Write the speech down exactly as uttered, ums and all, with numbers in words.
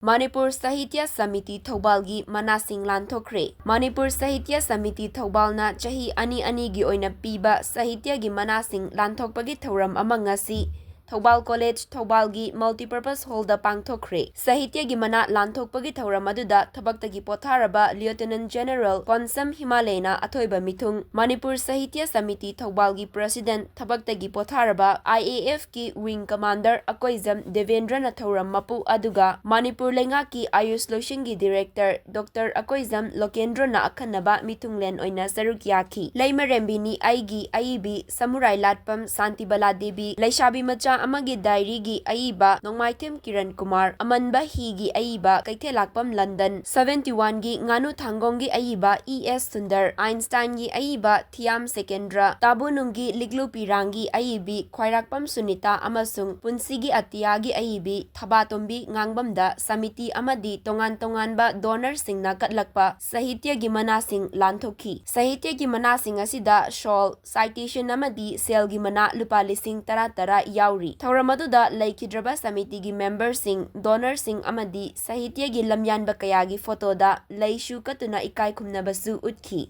ꯃꯅꯤꯄꯨꯔ ꯁꯥꯍꯤꯇ꯭ꯌ ꯁꯃꯤꯇꯤ ꯊꯧꯕꯥꯜꯒꯤ ꯃꯅꯥꯁꯤꯡ ꯂꯥꯟꯊꯣꯛꯈ꯭ꯔꯦ꯫ ꯃꯅꯤꯄꯨꯔ ꯁꯥꯍꯤꯇ꯭ꯌ ꯁꯃꯤꯇꯤ ꯊꯧꯕꯥꯜꯅ ꯆꯍꯤ ꯑꯅꯤ ꯑꯅꯤꯒꯤ ꯑꯣꯏꯅ ꯄꯤꯕ ꯁꯥꯍꯤꯇ꯭ꯌꯒꯤ ꯃꯅꯥꯁꯤꯡ ꯂꯥꯟꯊꯣꯛꯄꯒꯤ ꯊꯧꯔꯝ ꯑꯃ ꯉꯁꯤ ꯊꯧꯕꯥꯜ ꯀꯣꯂꯦꯖ ꯊꯧꯕꯥꯜꯒꯤ multipurpose hallꯗ ꯄꯥꯡꯊꯣꯛꯈ꯭ꯔꯦ꯫ ꯁꯥꯍꯤꯇ꯭ꯌꯒꯤ ꯃꯅꯥ ꯂꯥꯟꯊꯣꯛꯄꯒꯤ ꯊꯧꯔꯝ ꯑꯗꯨꯗ ꯊꯕꯛꯇꯒꯤ ꯄꯣꯊꯥꯔꯕ Lieutenant General ꯄꯣꯟꯁꯝ ꯍꯤꯃꯥꯂꯌꯅ ꯑꯊꯣꯏꯕ ꯃꯤꯊꯨꯡ, ꯃꯅꯤꯄꯨꯔ ꯁꯥꯍꯤꯇ꯭ꯌ ꯁꯃꯤꯇꯤ ꯊꯧꯕꯥꯜꯒꯤ President ꯊꯕꯛꯇꯒꯤ ꯄꯣꯊꯥꯔꯕ I A F ꯀꯤ Wing Commander ꯑꯀꯣꯏꯖꯝ ꯗꯦꯕꯦꯟꯗ꯭ꯔꯅ ꯊꯧꯔꯝ ꯃꯄꯨ, ꯑꯗꯨꯒ ꯃꯅꯤꯄꯨꯔ ꯂꯩꯉꯥꯛꯀꯤ ꯑꯌꯨꯁ ꯂꯣꯏꯁꯪꯒꯤ Director Doctor ꯑꯀꯣꯏꯖꯝ ꯂꯣꯀꯦꯟꯗ꯭ꯔꯣꯅ ꯑꯈꯟꯅꯕ ꯃꯤꯊꯨꯡꯂꯦꯟ ꯑꯣꯏꯅ ꯁꯔꯨꯛ ꯌꯥꯈꯤ꯫ ꯂꯩꯃꯔꯦꯝꯕꯤꯅꯤ ꯑꯩꯒꯤ ꯑꯏꯕꯤ, ꯁꯃꯨꯔꯥꯏ ꯂꯥꯠꯄꯝ, ꯁꯥꯟꯇꯤꯕꯂꯥ ꯗꯦꯕꯤ, ꯂꯩꯁꯥꯕꯤ ꯃꯆꯥ ꯑꯃꯒꯤ diaryꯒꯤ ꯑꯏꯕ ꯅꯣꯡꯃꯥꯏꯊꯦꯝ ꯀꯤꯔꯟ ꯀꯨꯃꯥꯔ, ꯑꯃꯟꯕ ꯍꯤꯒꯤ ꯑꯏꯕ ꯀꯩꯊꯦꯜꯂꯥꯛꯄꯝ ꯂꯟꯗꯟ, seventy oneꯒꯤ ꯉꯥꯅꯨ ꯊꯥꯡꯒꯣꯡꯒꯤ ꯑꯏꯕ E S ꯁꯨꯟꯗꯔ, ꯑꯥꯏꯟꯁꯇꯥꯏꯟꯒꯤ ꯑꯏꯕ ꯊꯤꯌꯥꯝ ꯁꯦꯀꯦꯟꯗ꯭ꯔ, ꯇꯥꯕꯨꯅꯨꯡꯒꯤ ꯂꯤꯛꯂꯨ ꯄꯤꯔꯥꯡꯒꯤ ꯑꯏꯕꯤ ꯈ꯭ꯋꯥꯏꯔꯥꯛꯄꯝ ꯁꯨꯅꯤꯇꯥ ꯑꯃꯁꯨꯡ ꯄꯨꯟꯁꯤꯒꯤ ꯑꯇꯤꯌꯥꯒꯤ ꯑꯏꯕꯤ ꯊꯕꯥꯇꯣꯝꯕꯤ ꯉꯥꯡꯕꯝꯗ ꯁꯃꯤꯇꯤ ꯑꯃꯗꯤ ꯇꯣꯉꯥꯟ ꯇꯣꯉꯥꯟꯕ donorꯁꯤꯡꯅ ꯀꯠꯂꯛꯄ ꯁꯥꯍꯤꯇ꯭ꯌꯒꯤ ꯃꯅꯥꯁꯤꯡ ꯂꯥꯟꯊꯣꯛꯈꯤ꯫ ꯁꯥꯍꯤꯇ꯭ꯌꯒꯤ ꯃꯅꯥꯁꯤꯡ ꯑꯁꯤꯗ shawl, citation ꯑꯃꯗꯤ ꯁꯦꯜꯒꯤ ꯃꯅꯥ ꯂꯨꯄꯥ ꯂꯤꯁꯤꯡ ꯇꯔꯥ ꯇꯔꯥ ꯌꯥꯎꯔꯤ꯫ ꯊꯧꯔꯝ ꯑꯗꯨꯗ ꯂꯩꯈꯤꯗ꯭ꯔꯕ ꯁꯃꯤꯇꯤꯒꯤ memberꯁꯤꯡ, donorꯁꯤꯡ ꯑꯃꯗꯤ ꯁꯥꯍꯤꯇ꯭ꯌꯒꯤ ꯂꯝꯌꯥꯟꯕ ꯀꯌꯥꯒꯤ photoꯗ ꯂꯩꯁꯨ ꯀꯠꯇꯨꯅ ꯏꯀꯥꯏ ꯈꯨꯝꯅꯕꯁꯨ ꯎꯠꯈꯤ꯫